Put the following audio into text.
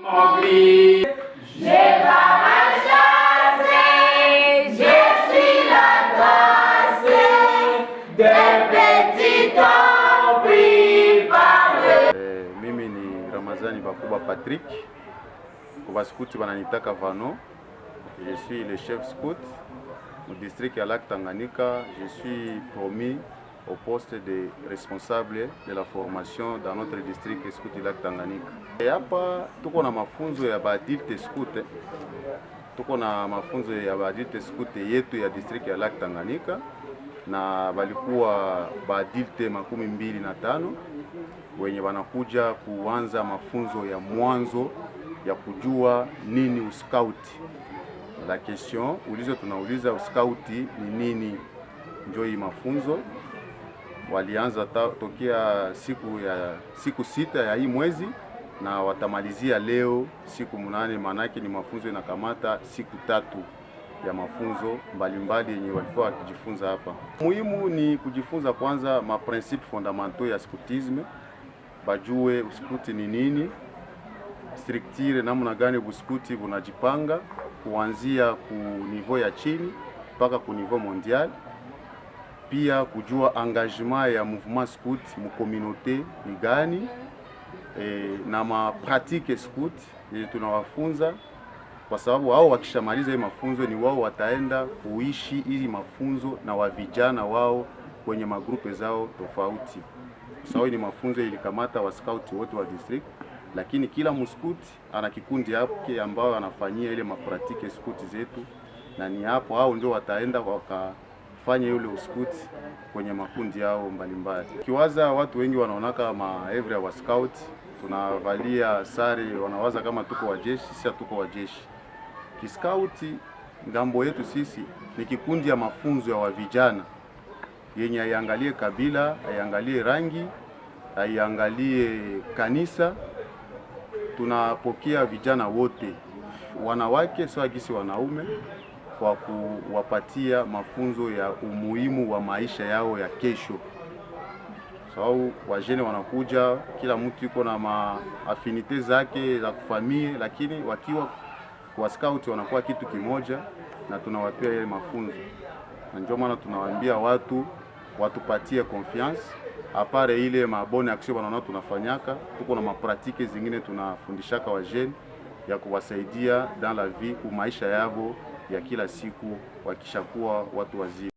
Mowgli. Je pars à chasser, je suis la trace d'un petit homme pris par le Mimi ni Ramazani Bakuba Patrick, kwa scout bananitaka Vano. Je suis le chef scout au district ya Lac Tanganyika. Je suis promu au poste de responsable de la formation dans notre district scout du Lac Tanganyika. E, hapa tuko na mafunzo ya ba adulte scout, tuko na mafunzo ya ba adulte scout yetu ya district ya Lac Tanganyika na balikuwa ba adulte 25 wenye wanakuja kuanza mafunzo ya mwanzo ya kujua nini uskauti. La question ulizo tunauliza, uskauti ni nini? Njo hii mafunzo walianza tokea siku 6 ya hii mwezi na watamalizia leo siku 8. Maanake ni mafunzo inakamata siku 3 ya mafunzo mbalimbali yenye walikuwa wakijifunza hapa. Muhimu ni kujifunza kwanza ma principes fondamentaux ya scoutisme, bajue uskuti ni nini, structure namna gani buskuti bunajipanga kuanzia ku niveau ya chini mpaka ku niveau mondial, pia kujua engagement ya mouvement scout mu communauté ni gani, na ma pratique scout yenye tunawafunza, kwa sababu hao wakishamaliza hii mafunzo ni wao wataenda kuishi hizi mafunzo na wa vijana wao kwenye ma groupe zao tofauti. Sababu ni mafunzo ilikamata wa scout wote wa district, lakini kila muskuti ana kikundi yake ambao anafanyia ile ma pratique scout zetu, na ni hapo hao ndio wataenda wakafanya yule uskuti kwenye makundi yao mbalimbali. Kiwaza watu wengi wanaonaka ma œuvre ya wa scout tunavalia sare, wanawaza kama tuko wajeshi. Sisi hatuko wajeshi. Kiskauti ngambo yetu sisi ni kikundi ya mafunzo ya wa vijana yenye aiangalie kabila, aiangalie rangi, aiangalie kanisa. Tunapokea vijana wote, wanawake sawa gisi wanaume, kwa kuwapatia mafunzo ya umuhimu wa maisha yao ya kesho. Sababu wa jeunes wanakuja, kila mtu yuko na ma affinités zake za kufamie, lakini wakiwa kwa scout wanakuwa kitu kimoja, na tunawapia ile mafunzo, na ndio maana tunawaambia watu watupatie confiance à part ile ma bonne action wanaona tunafanyaka, tuko na ma pratiques zingine tunafundishaka wa jeunes ya kuwasaidia dans la vie ku maisha yabo ya kila siku wakishakuwa watu wazima.